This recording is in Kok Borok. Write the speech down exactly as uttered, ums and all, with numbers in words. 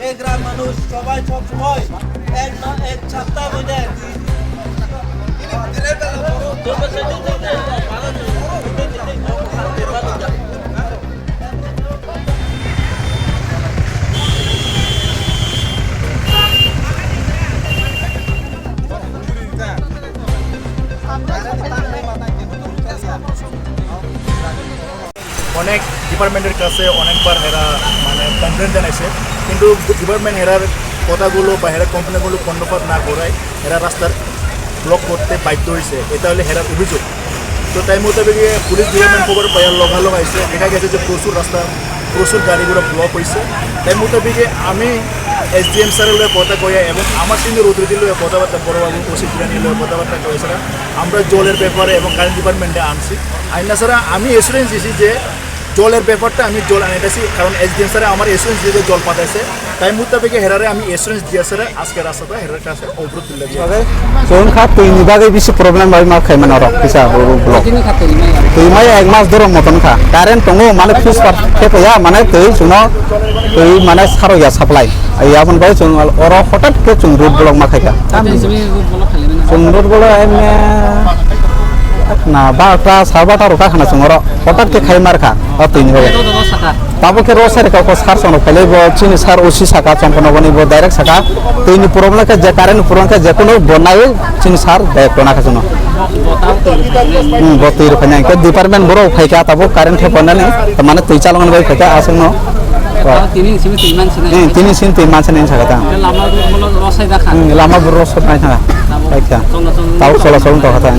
এই গ্রাম মানুষ সবাই সব সময় এক না এক সপ্তাহ মধ্যে অনেক ডিপার্টমেন্টের কাছে অনেকবার এরা মানে কমপ্লেন জানাইছে, কিন্তু ডিপার্টমেন্ট এরার কথাগুলো বা এরা কমপ্লেনগুলো কর্ণপাত না করায় এরা রাস্তার ব্লক করতে বাধ্য হয়েছে। এটা হলো এরার অভিযোগ। তো তাই মোতাবেক পুলিশ ডিপার্টমেন্ট খবর পাওয়ার লগালগ আইছে, দেখা গেছে যে প্রচুর রাস্তা, প্রচুর গাড়িগুলো ব্লক হয়েছে। তাই মোতাবেক আমি এসডিএম স্যারের লগে কথা কইয়া এবং আমার সিনিয়র অথরিটির লগে কথাবার্তা, বড়বাবু ওসি জিরানির লগে কথাবার্তা কইয়া আমরা জলের ব্যাপারে এবং কারেন্ট ডিপার্টমেন্টে আনছি। আইনা ছাড়া আমি অ্যাসুরেন্স দিছি যে জলের ব্যাপারটা আমি জল আনাইতেছি, কারণ এসডিএম স্যারে আমার অ্যাসুরেন্স দিয়ে জল পাঠাইছে। তাই মোতাবেক হেরারে আমি অ্যাসুরেন্স দিয়ে স্যারে আজকে রাস্তাটা হেরার কাছে অবরোধ তুলে দিয়ে। Chwng kha twi ni bagwi bisi problem bai ma khaimano rok kisa block. Twi mai ek mas dorong moton kha. Current tongo mane fuse par khe ya mane twi chwngno twi mane saro ya supply. Ai aboni bagwi chwng oro hotat khe chwng road block ma khaikha. Chwng road block emne na barota sar barota rok kha khana chwng oro hotat khe khai mar kha o twi ni bagwi. Tabuk khe rosari kok sar chwng rok phailai bo chini sar osi saka chongkhono boni bo direct saka twi ni problem khe je current ni problem khe je kunu bo nai chini sar direct tona kha chwngno. Hmm, bo twi rok phai nai khe department borok phai kha tabuk current khe bo nani mane twi chalok ni bai phai kha aswk no. Tini simi twi man sinai. Hmm, tini simi twi man sinai saka ta. Lama bo rosai da kha. Hmm, lama bo rosai nai saka. Phai kha. Tabuk chola chol to kha ta.